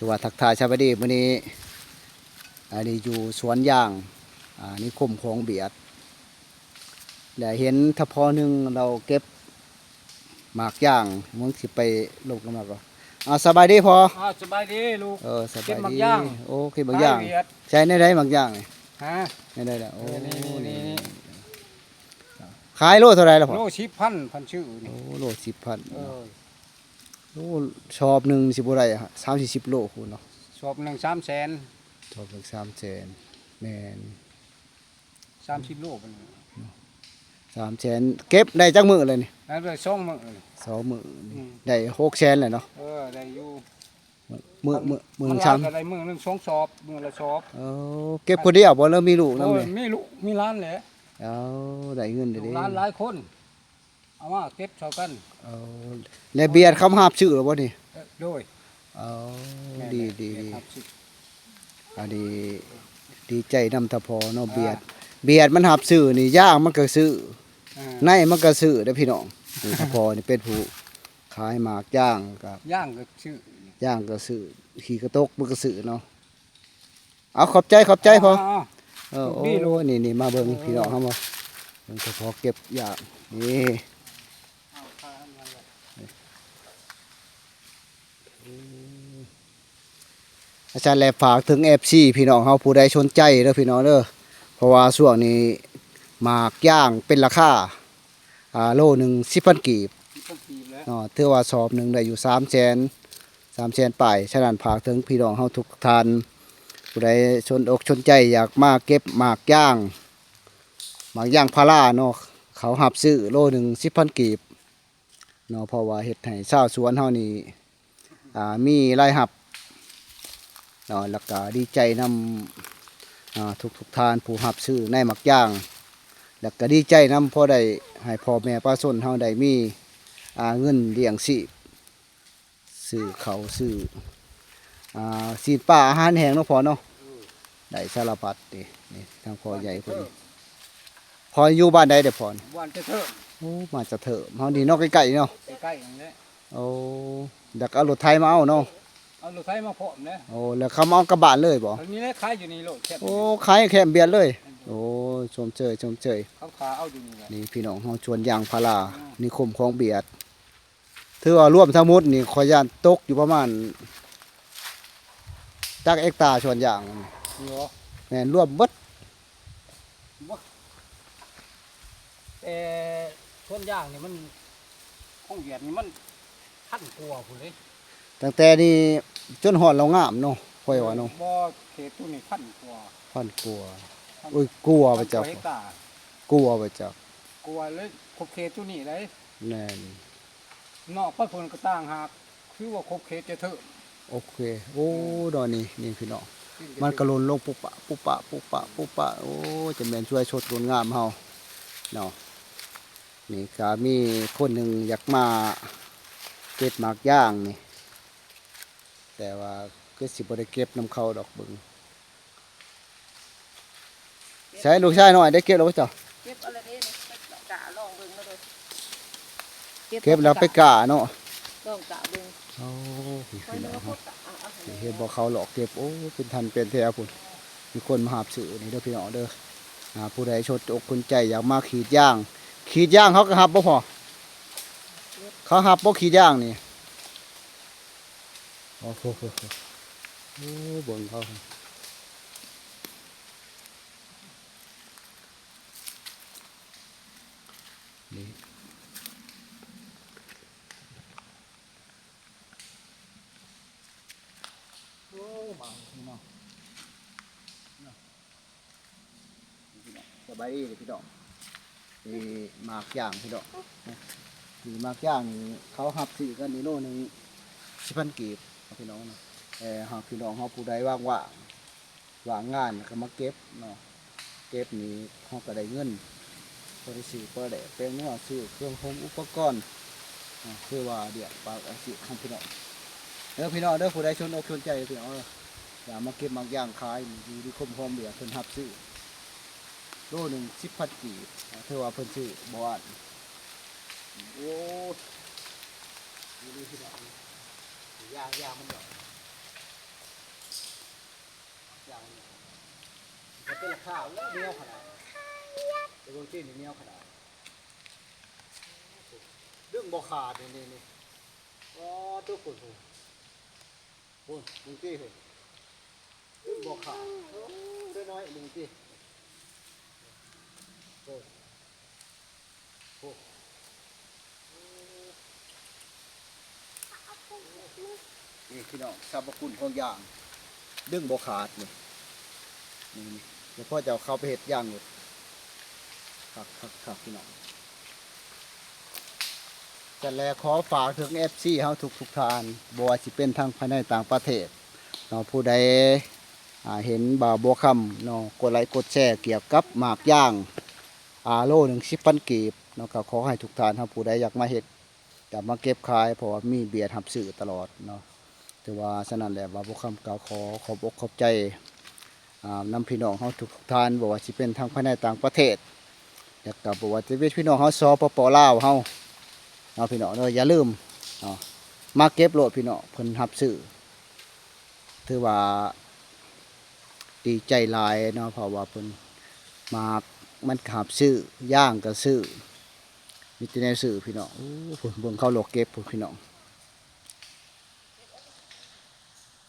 ຖືວ່າທັກທາຍສະບາຍດີ ມື້ນີ້ ອັນນີ້ຢູ່ສວນຢາງ ອ່າ ນິຄົມຂອງບຽດ ແລະ ເຫັນທະພໍໜຶ່ງລາວເກັບໝາກຢາງ ມຶງຊິໄປລົມກັບລາວກໍ ອ່າ ສະບາຍດີພໍ່. ອ້າວ ສະບາຍດີລູກ. ເອີ ສະບາຍດີ. ເກັບໝາກຢາງ. ໂອ້ ເກັບໝາກຢາງ. ຂາຍບຽດ. ໃຊ້ແນວໃດໝາກຢາງນີ້? ຮະ? ແນວໃດລະ? ໂອ້ ເອີ ນີ້ໆໆໆ ຂາຍໂລເທົ່າໃດລະພໍ່? ໂລສິບພັນ ພັນຊື່ນີ້. ໂອ້ ໂລສິບພັນ. ເອີ ໂອ້ ສອບໜຶ່ງຊິບໍ່ໄດ້ສາມສີ່ສິບໂລພຸ້ນເນາະ. ສອບໜຶ່ງສາມແສນ. ສອບໜຶ່ງສາມແສນ. ແມ່ນ ສາມສິບໂລພຸ້ນ. ສາມແສນ ເກັບໄດ້ຈັກມື້ແລ້ວນີ້? ໄດ້ສອງມື້. ສອງມື້. ອືມ ໄດ້ຫົກແສນແລ້ວເນາະ. ເອີ ໄດ້ຢູ່. ມື້ ມື້ ມື້ໜຶ່ງສາມ ກໍໄດ້ມື້ໜຶ່ງສອງສອບ ມື້ລະສອບ. ເອີ ເກັບຜູ້ດຽວບໍ່ ຫຼືມີລູກນຳ? ໂອ້ຍ ມີລູກມີຫຼານແຫຼະ. ເອົາ ໄດ້ເງິນເດ້ ລູກຫຼານຫຼາຍຄົນ ເອົາມາເກັບຊ່ອຍກັນ. ເອົາ ແລະບຽດເຂົາມາຮັບຊື້ແລ້ວບໍ່ນີ້? ເອີ ໂດຍ. ເອົາ ແມ່ນ ດີ ແຫຼະ ດີ ບຽດ ດີ ຮັບຊື້. ອັນນີ້ດີໃຈນຳທະພໍເນາະ ອ່າ ບຽດ ບຽດມັນຮັບຊື້ນີ້ ຢາງມັນກໍຊື້ ອ່າ ໃນມັນກໍຊື້ເດີ້ພີ່ນ້ອງ. ນີ້ທະພໍນີ້ເປັນຜູ້ຂາຍໝາກຢາງ ກໍຢາງກໍຊື້ ຢາງກໍຊື້ ຂີ້ກະຕົກມັນກໍຊື້ເນາະ. ເອົາ ຂອບໃຈ ຂອບໃຈພໍ່. ອ່າ ເອີ ໂອ້ ນີ້ ນີ້ ມາເບິ່ງ ອ່າ ພີ່ນ້ອງເຮົາມາເບິ່ງ ທະພໍເກັບຢາງນີ້. ອາຈານແລະ ຝາກເຖິງເອັຟຊີພີ່ນ້ອງເຮົາ ຜູ້ໃດສົນໃຈເດີ້ພີ່ນ້ອງເດີ້ ເພາະວ່າຊ່ວງນີ້ໝາກຢາງເປັນລາຄາ ອ່າ ໂລໜຶ່ງສິບພັນກີບ ສິບພັນກີບແຫຼະເນາະ ຖືວ່າສອບໜຶ່ງໄດ້ຢູ່ສາມແສນ ສາມແສນປາຍ. ສະນັ້ນ ຝາກເຖິງພີ່ນ້ອງເຮົາທຸກທ່ານ ຜູ້ໃດສົນອົກສົນໃຈຢາກມາເກັບໝາກຢາງ ໝາກຢາງພາລາເນາະ ເຂົາຮັບຊື້ໂລໜຶ່ງສິບພັນກີບ ເນາະ ເພາະວ່າເຮັດໃຫ້ຊາວສວນເຮົານີ້ ອ່າ ມີລາຍຮັບເນາະ ແລ້ວກະດີໃຈນຳ ອ່າ ທຸກໆທ່ານຜູ້ຮັບຊື້ໃນໝາກຢາງ ແລ້ວກະດີໃຈນຳ ພໍໄດ້ໃຫ້ພໍ່ແມ່ປະຊາຊົນເຮົາໄດ້ມີ ອ່າ ເງິນລ້ຽງຊີບ ຊື້ເຂົ້າ ຊື້ ອ່າ ຊີ້ນປາ ອາຫານແຫ້ງເນາະພໍ່ເນາະ. ໄດ້ສາລະພັດເດ້ ນີ້ທາງພໍ່ໃຫຍ່ເພິ່ນ. ພໍ່ຢູ່ບ້ານໃດເດ້ພໍ່? ບ້ານຈະເທີມ. ໂອ້ ບ້ານຈະເທີມເຮົານີ້ເນາະ ໃກ້ໆເນາະ. ໃກ້ໆນັ້ນແຫຼະ. ໂອ້ ແລ້ວກໍເອົາລົດໄຖມາເອົາເນາະ. ເອົາລົດໄຖມາພ້ອມແຫຼະ. ໂອ້ ແລ້ວເຂົາມາເອົາກັບບ້ານເລີຍບໍ່? ເພິ່ນມີແຫຼະ ຂາຍຢູ່ນີ້ໂລດ ແຄມ. ໂອ້ ຂາຍແຄມບຽດເລີຍ. ໂອ້ ຊົມເຊີຍ ຊົມເຊີຍ. ເຂົາຂາເອົາຢູ່ນີ້ແຫຼະ. ນີ້ພີ່ນ້ອງເຮົາສວນຢາງພາລາ ອ່າ ນິຄົມຂອງບຽດ. ຖືວ່າລວມທັງໝົດນີ້ ຂ້ອຍຢ້ານຕົກຢູ່ປະມານຈັກເຮັກຕາສວນຢາງນີ້. ນີ້ບໍ? ແມ່ນ ລວມເບິດ. ບໍ່ ແຕ່ສວນຢາງນີ້ມັນ ຂອງຫວຽດນີ້ມັນພັນກວ່າພຸ້ນເດ້. ຕັ້ງແຕ່ນີ້ຈົນຮອດລາວງາມເນາະ ຂ້ອຍວ່າເນາະ. ບໍ່ ເຂດໂຕນີ້ພັນກວ່າ. ພັນກວ່າ. ພັນ ໂອ້ຍ ກວ່າບໍ່ຈັກ ກວ່າເຮັກຕາ. ກວ່າບໍ່ຈັກ. ກວ່າເລີຍ ຂອບເຂດໂຕນີ້ໄດ໋. ແມ່ນ. ນອກໄປພຸ້ນກໍຕ່າງຫາກ ຄືວ່າຂອບເຂດຈະເທີມ. ໂອເຄ. ໂອ້ ດອນນີ້ ນີ້ພີ່ນ້ອງ ມັນກະຫຼົ່ນລົງປຸບປະ ປຸບປະ ປຸບປະ ປຸບປະ. ໂອ້ ຈະແມ່ນສວຍສົດງົດງາມເຮົາເນາະ. ນີ້ກະມີຄົນໜຶ່ງຢາກມາເກັບໝາກຢາງນີ້ ແຕ່ວ່າຄືຊິບໍ່ໄດ້ເກັບນຳເຂົາດອກ ເບິ່ງ. ໃສ່ລູກຊາຍນ້ອຍໄດ້ເກັບແລ້ວບໍ່ເຈົ້າ? ເກັບເອົາແລ້ວເດ້ ນີ້ ໄປກະລອງເບິ່ງແລ້ວເດີ ເກັບແລ້ວໄປກະເນາະ ລອງກະເບິ່ງ. ໂອ້ ພີ່ນ້ອງເຮົາ ເຫັນບໍ່ ເຂົາຫຼອກເກັບ. ໂອ້ ເປັນທັນເປັນແຖວພຸ້ນ ມີຄົນມາຮັບຊື້ນີ້ເດີພີ່ນ້ອງເດີ. ອ່າ ຜູ້ໃດສົນອົກສົນໃຈຢາກມາຂີດຢາງ ຂີດຢາງເຂົາກໍຮັບບໍ່ພໍ່? ເຂົາຮັບບໍ່ຂີດຢາງນີ້? ໂອ້ໂຫ ໂອ້ ເບິ່ງເຂົາ ນີ້ ໂອ້ ມາພີ່ນ້ອງ. ສະບາຍດີເດີພີ່ນ້ອງ ນີ້ໝາກຢາງພີ່ນ້ອງ. ນີ້ໝາກຢາງນີ້ເຂົາຮັບຊື້ກັນນີ້ໂລໜຶ່ງສິບພັນກີບພີ່ນ້ອງເນາະ. ແຕ່ຫາກພີ່ນ້ອງເຮົາຜູ້ໃດວ່າງໆ ວ່າງງານກໍມາເກັບເນາະ ເກັບນີ້ເຮົາກໍໄດ້ເງິນ ພໍໄດ້ຊື້ປາແດກແປ້ງນົວ ຊື້ເຄື່ອງໂຮມອຸປະກອນ ອ່າ ຄືວ່າລ້ຽງປາກອາຊີບຂອງພີ່ນ້ອງເດີພີ່ນ້ອງເດີ. ຜູ້ໃດສົນອົກສົນໃຈພີ່ນ້ອງເອີຍ ຢາກມາເກັບໝາກຢາງຂາຍ ຢູ່ນິຄົມຂອງບຽດ ເພິ່ນຮັບຊື້ໂລໜຶ່ງສິບພັນກີບ ອ່າ ຖືວ່າເພິ່ນຊື້ບໍ່ອັ້ນ. ໂອ້ ນີ້ພີ່ນ້ອງ ຢາງ ຢາງມັນດອກ. ມັນເປັນລາຄາ ໂອ້ ໜຽວຂະໜາດ ໄປເບິ່ງຕີນ ໜຽວຂະໜາດ ດຶງບໍ່ຂາດ ນີ້ ນີ້ ນີ້ ອໍ ຕົວພຸ້ນ ພຸ້ນ ພຸ້ນ ເບິ່ງຕິ ພຸ້ນ ດຶງບໍ່ຂາດ ໂອ້ ນ້ອຍໆ ເບິ່ງຕິ ໂອ້ ໂອ້ ນີ້ພີ່ນ້ອງ ສັບພະຄຸນຂອງຢາງ ດຶງບໍ່ຂາດນີ້ ນີ້ ນີ້ ດຽວພໍ່ຈະເອົາເຂົ້າໄປເຮັດຢາງເຮັດ ຄັກໆໆ ພີ່ນ້ອງ ຊັ້ນແຫຼະ ຂໍຝາກເຖິງເອັຟຊີເຮົາທຸກໆທ່ານ ບໍ່ວ່າຊິເປັນທັງພາຍໃນຕ່າງປະເທດເນາະ ຜູ້ໃດ ອ່າ ເຫັນບ່າວບົວຄຳເນາະ ກົດໄລກົດແຊກ່ຽວກັບໝາກຢາງ ອ່າ ໂລໜຶ່ງສິບພັນກີບເນາະ ກໍຂໍໃຫ້ທຸກທ່ານເຮົາຜູ້ໃດຢາກມາເຮັດ ກະມາເກັບຂາຍ ເພາະວ່າມີເບຍຮັບຊື້ຕະຫຼອດເນາະ ຖືວ່າສະນັ້ນແຫຼະ ບ່າວບົວຄຳກໍຂໍຂອບອົກຂອບໃຈ ອ່າ ນຳພີ່ນ້ອງເຮົາທຸກໆທ່ານ ບໍ່ວ່າຊິເປັນທັງພາຍໃນຕ່າງປະເທດ ແລ້ວກໍບໍ່ວ່າຈະເປັນພີ່ນ້ອງເຮົາ ສປປ ລາວເຮົາເນາະ ພີ່ນ້ອງເດີ ຢ່າລືມເນາະ ມາເກັບໂລດພີ່ນ້ອງ ເພິ່ນຮັບຊື້ ຖືວ່າດີໃຈຫຼາຍເນາະ ເພາະວ່າເພິ່ນໝາກມັນກໍຮັບຊື້ ຢາງກໍຊື້ ມີແຕ່ແນວຊື້ພີ່ນ້ອງ ໂອ້ ເບິ່ງເຂົາລອກເກັບພຸ້ນພີ່ນ້ອງ